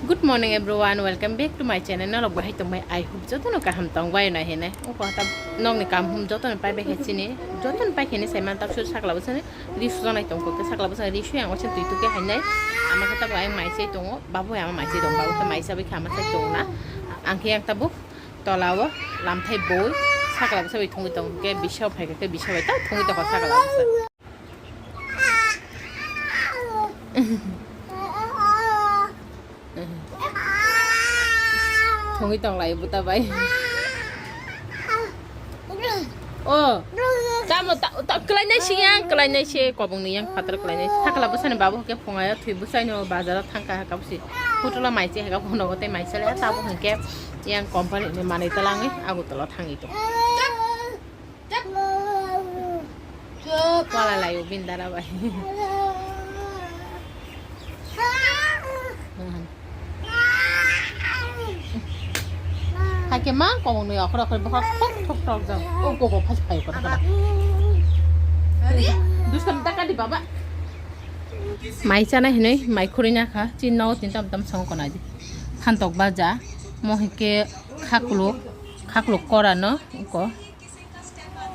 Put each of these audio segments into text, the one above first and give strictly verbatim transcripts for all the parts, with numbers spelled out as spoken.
Good morning everyone, welcome back to my channel. Norok bahai tongbai, I hope jotono kaham tongbai na hene. Oko ta nokni kam hum jotono pai bai khe chini, jotono pai khe ni sai man ta sur sakla bwsani ri sujaknai tongkho khe sakla bwsani ri sui ang waisa twi tukhe hainai. Ama khe ta bai mai sai tongo, babu ama mai sai tongo, babu khe mai sabai khe ama sai tongo na. Ang khe yang tabuk tola o lamthai boi sakla bwsa bai thungwi tongkhe bisa phai khe bisa bai ta thungwi tongkha sakla bwsa. Thungwi tonglai buta bai. O, tamo ta, ta, kwlainai si yang, kwlainai si kobong ni yang phatar kwlainai si. Sakla bwsani babu hwnkhe phungayo thwi bwsai no bazar o thangkha hwnkha bwsi. Hotel o mai se hwnkha phone nogo tei mai sale tabuk hwnkhe yang company ni manwi twlangwi Agartala o thangwi tongo. Chup. Wala layo bini dara bai. Hai ke ma kong nui akhor akhor bokha thok thok thok jang. O koko phai phai kora kora. Dusam taka di baba. Mai chana hinui mai khuri na kha. Chin no tin tam tam song kona di. Phantok baja. Mo hike khakluk. Khakluk kora no ko.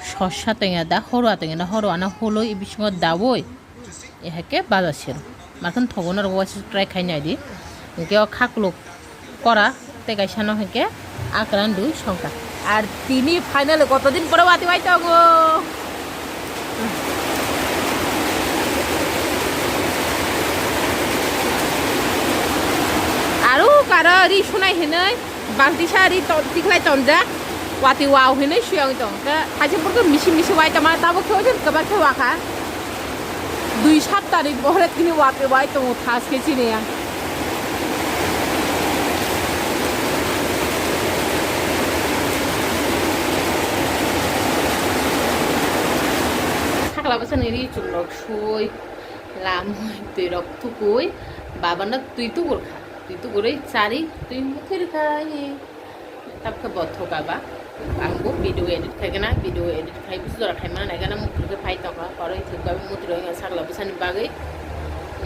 Sosa tongya da, horwa tongya da, horwa no hului bisingo daui. Ehake baja sero. Makhon thogo norok waisa try khai nai di. Hwnkhe o khakluk kora tei kaisa no hwnkhe akran dui songkha. Ar tini finally kotodin pore wati wai tongo. Aru karo ri sunai hinui. Balti sa ri to-, tikhlai tonjak. Wati wao hinui suyang tong. Khe thaise burkhe misi misi wai tongma, tabuk khe oijan kwbang khe wakha. Dui sat tarik bohrek hini wati wai tongo thas khe chini yang. Sakla bwsani ri chumrok sui, lamwi, twi rok thukui, babano twi tukur kha. Twi tukurwi chari, twi muthir kha hi. Tabukhe bo thuka ba. Ang bo video edit khai gana, video edit khai busu jora khai mana nai gana, muthir khe phai tongkha, oro ithik ba muthir oi sakla bwsani bagwi.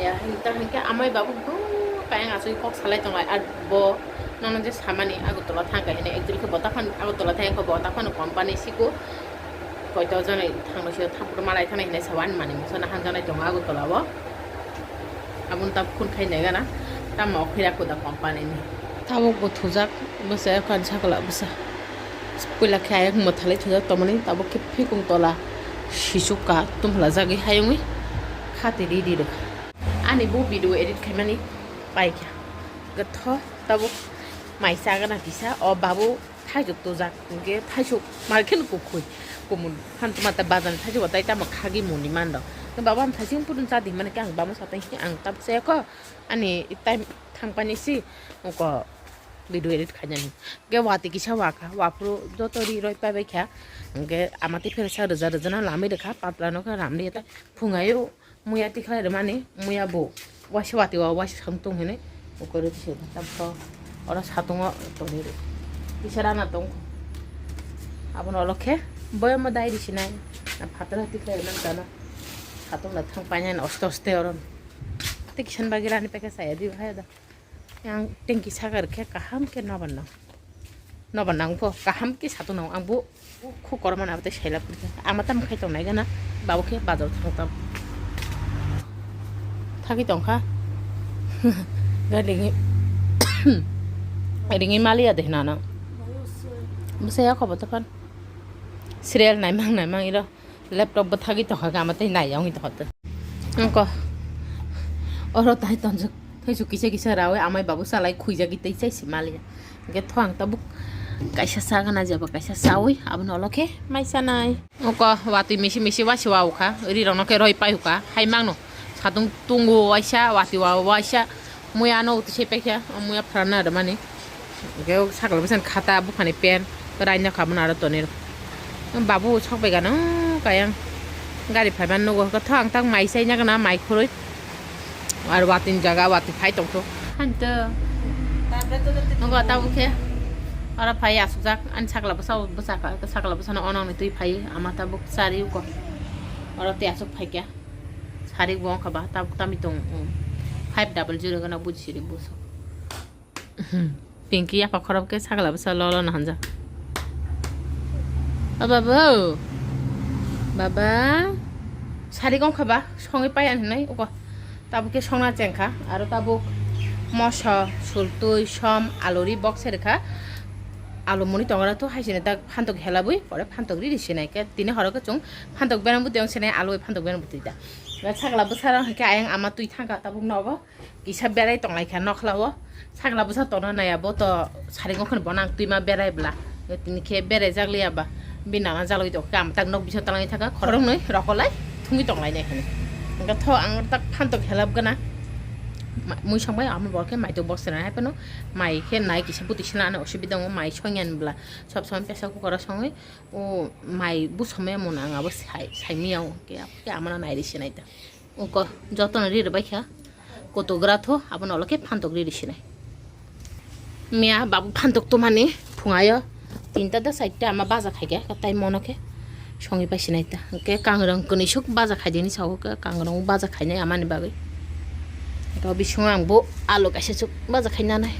Ya, hinta hinkhe amai babu bo kayang asui kok salai tonglai, ar bo nono je samani Agartala thangkha hini, actually khe bo taphano Agartala thangkha, bo taphano company siko. Koito jani thangno sio thangpro malai thani hinai sawan mani musa na hanjanai tongo Agartala o. Aboni tab khun khai nai gana. Tamo khira kuda company ni. Tabuk bo thujak bwsa ekhan sakla bwsa. Puila khe ayang mwthalai thujak tomani tabuk khe phikung tola sisuk ka tumla jagwi hayungwi khati ri ri rwkha. Ani bo video edit khaimani paikha. Gotho tabuk mai chagana kisa o babu. Thaisuk tujak, hinkhe thaisuk markhe no kukhwi, kumun, hantuma ta bazar ni thaisuk tai tamo khagwi muni mando. Baba ang thaisuk pudun cha di mani khe ang bama satai hinkhe ang tab chaya kho, ani time thangpani si, oko video edit khainani. Hinkhe wati kisa wakha, waphuru joto ri roi paibai kha, hinkhe ama tei phersa rwja rwja no lamwi rwkha, patla no khe ramli ta phungayo. Muya tikhlai rwmani, muya bo waisa wati o waisa satung tong hinui ukoi rw tise tabukhe oro satungo tongwi rw. Kisa rana tong. Abono olo khe boyamo dai risinai. Na phataro tikhlai rwmani tano. Satung na thang painani oste oste oro. Tei kisan bagwi rani paikha saya di bahai da. Yang tengki saka rwkhe kaham khe nobar nang. Nobar nang pho kaham khe satung nang ang bo khuk korom mani abo tei sailap rwkhe. Ama tamo khai tong nai gana babo khe bazar thang tam. Thagwi tong kha. Ga ringwi ringwi maliya de hinana. Bwsaya kho bo tokhan. Serial naimang naimang iro. Laptop bo thagwi tongkha khe ama tei nai wngwi tongkha tei. Wngkha. Oro tai tonjak. Thaisuk kisa kisa rawi amai babu salai khuijagwi tei chai se maliya. Hwnkhe tho ang tabuk kaisa sagana jeba kaisa sawi abono olo khe mai sanai. Wngkha watwi misi misi wasi wawkha rirokno khe roi paihukha hai mangno. Satung tungo waisa watwi wa waisa. Muya ano uti se paikha, muya pharana rwmani. Hwnkhe o sakla bwsani khata, buphani pen, raina kha mano aro tonwi rw. Babu sok bai gana, kayang gari phaiban nugo, hwnkhe tho ang tak mai chaina gana, mai khurui. Aro watwi jaga, watwi phai tongtho. Hanto. Nugo tabuk khe. Aro phai asukjak, ani sakla bwsa, bwsa kha, sakla bwsano onongni twi phai, ama tabuk chari uko. Oro tei asuk phaikha. Sarik bo wngkha ba tabuk tamwi tong, um. Five double zero gana buji siri buso. Pinky apa khorok ke sagala bwsa lolo na hanja. O babu. Baba. Sari gong khaba songi payan hinai uko. Tabuk ke songna chengkha aro tabuk moso sultui som aluri box rikha. Alu muni tongra to haisini tak phantok helabui pore phantok riri sinai ke tini horo ke chung phantok berang butui ang sinai alu phantok berang butui da. Sagala bwsa rang ke ayang ama tui thangka tabuk nogo. Kisa berai tonglaikha nokhlao. Sagla bwsa tongna naiya bo to saringo kheno bo nang twima berai bla. Tini khe berai jak liya ba. Bini nana jalwi tongkha, ang tak nok bisa talangwi thaka khoroknwi rokolai thungwi tonglainai kheno. Hwnkhe tho ang tak phantok helap gana. Ma-, mui songbai amo bo khe mai to boksena hai phano mai khe nai kisa buti sina ano osubida wngo mai songya bla. Sob somoi pressure cooker o songwi o mai busomya mona ang abo sai, saimya o khe, khe amano nairi sinai ta. Uko jotono ri rwbaikha. Kotogra tho, abono ulo khe phantok ri rwsinai. Miya babu phantok tomani phungayo tinta da side ta ama baja khaikha, tai mono khe songwi pai sinai ta. Hwnkhe kangrang kwnwi swk baja khaidini sao khe kangrang baja khainai amani bagwi. To bisingo ang bo alu kaisa swk baja khainanai.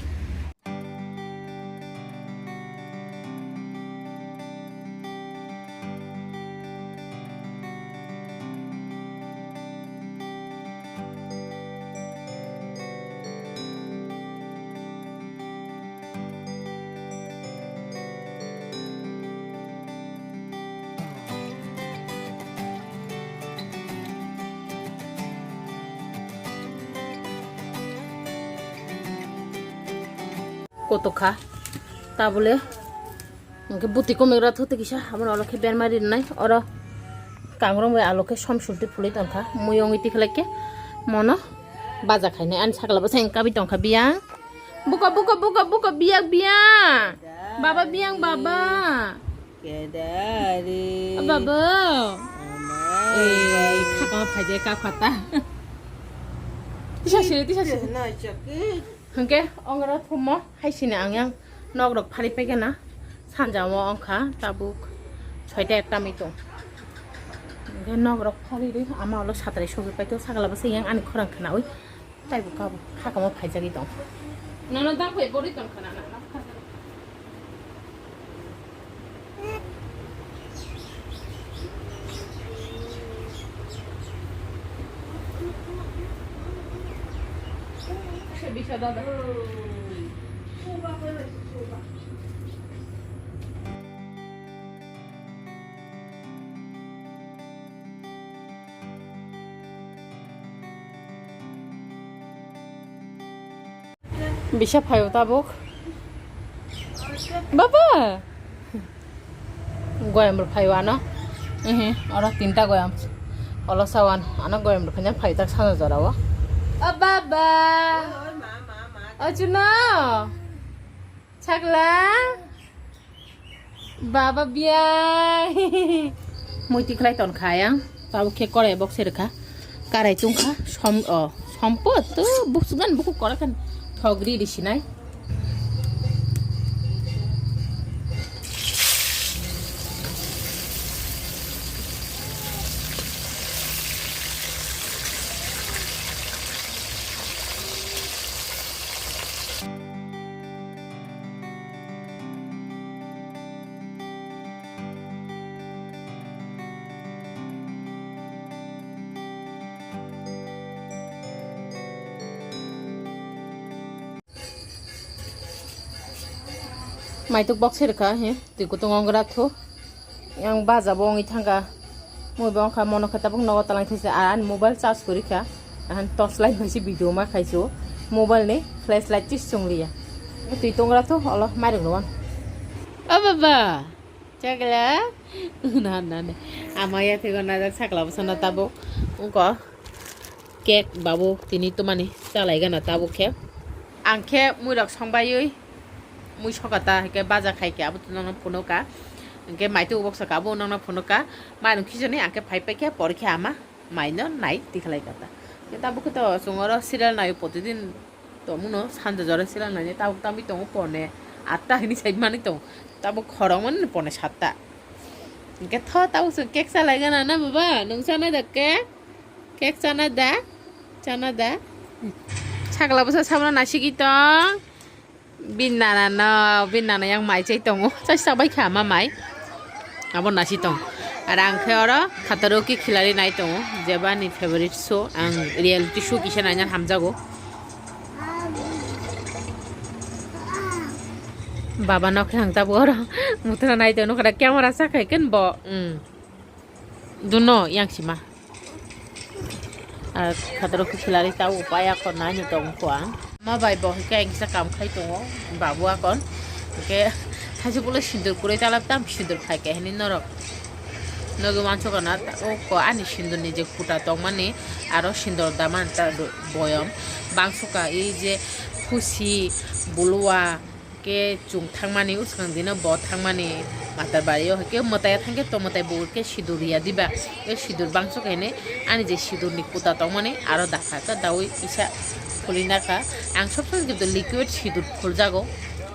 Koto kha. Tabole. Hwnkhe buti komegra thuti kisa. Abono olo khe berma rinai. Oro kangrong bai alo khe som sulti phulwi tongkha. Mui ongwi tikhlai khe mono baja khainai. Ani sakla bwsa engkabi tongkha biyang. Buka, buka, buka, buka, biyang, biyang. Baba, biyang, baba. Kedari. Baba. Amai. Ei, khakma phaijai ka khata. Tisa siri, tisa siri. Hwnkhe, ongora thumo, haisini ang yang nok rok phari paikha na. Sanja o ongkha, tabuk soita ekta mi tong. Hwnkhe nok rok phari ri, ama olo satrai sogwi paito, sakla bwsa yang ani khorang khnaui. Taibo kabo, hakamo phaijagwi tong. Nono da phai bori tong khana na, na. Bisa dada. Bisa phaio tabuk. Baba. Goyam rok phaio ano. Ehe, oro tinta goyam. Olo sawan ano goyam rok phanya phai tak sana jora o. O baba. O chuno. Chakla. Baba biyang. Muiti khlai ton kha yang. Tabuk khe korai bok se rwkha. Karai tungkha. Som, o, sompot to buksukdan buku korakan. Thogri risinai. Maituk bok se rwkha he, twi kutung ong rak thu. Yang baja bo ongwi thangkha. Mui bo wngkha mono khe tabuk nogo talang thai se, ani mobile charge kwrwi kha. Ahan torch light bai se video ma khai se o. Mobile ni flashlight chis chwng liya. Twi tongra thu olo mairok rw ang. O baba, chakla. Na, na, na. Ama ya thego na jak sakla bwsano tabuk. Wngkha. Cake babu tini tomani chalai gana tabuk khe. Ang khe mui rok song baiwi mui soka ta hwnkhe baja khai khe abo to nokno phunuk ka. Hwnkhe maitu ubok saka abo nokno phunuk ka. Mairung khichoni ang khe phai pai khe por khe ama maino nai tikhlai ka ta. Hwnkhe tabuk khe to chwng oro serial naio protidin tongmano sanja jora serial nainai tabuk tamwi tongo pone atta hwnwi sai mani tongo. Tabuk khorokmani pone satta. Hwnkhe tho tabuk chwng cake chalai gana na baba? Nwng chanai da cake? Cake chana da? Chana da? Sakla bwsa sabono nasigwi tong. Bini nana no, bini nana yang mai chai tongo. Chai sak bai kha ma mai. Abo nasi tong. Ar ang khe oro Khataroki Khilari nai tongo. Jeba ni favorite show, ang reality show kisa naina hamjago. Baba no khe ang tabuk oro muthra nai tongo, nokha camera sa khai ken bo. Hmm. Duno yang sima. Ar Khataroki Khilari ta upai ako nai ni tong kho ang. Ma bai bo hwnkhe ang kisa kam khai tongo, babu akon. Hwnkhe thaisi pulo sindur kwrwi talab tam sindur khai khe hini norok. Nogo manso kana o ko ani sindur ni je kuta tongmani aro sindur daman ta boyom. Bangso ka ei je khusi, bulwa, ke chwng thangmani uskang dino bo thangmani matar bario, ke mwtai thangkhe to mwtai bo ke sidur ya diba, ke sidur bangso kene ani je sidur ni kuta tongmani aro dakha ta dawi kisa khulina kha. Ang sob somoi kintu liquid sidur phuljago,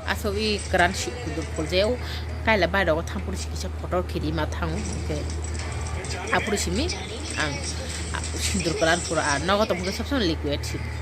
aswk i kwran sidur phuljago. Kaila bai rogo thampuru si kisa photo khiri ma thango, ke apuru simi ang sidur kwran pura, nogo tongkhe sob somoi liquid sidur.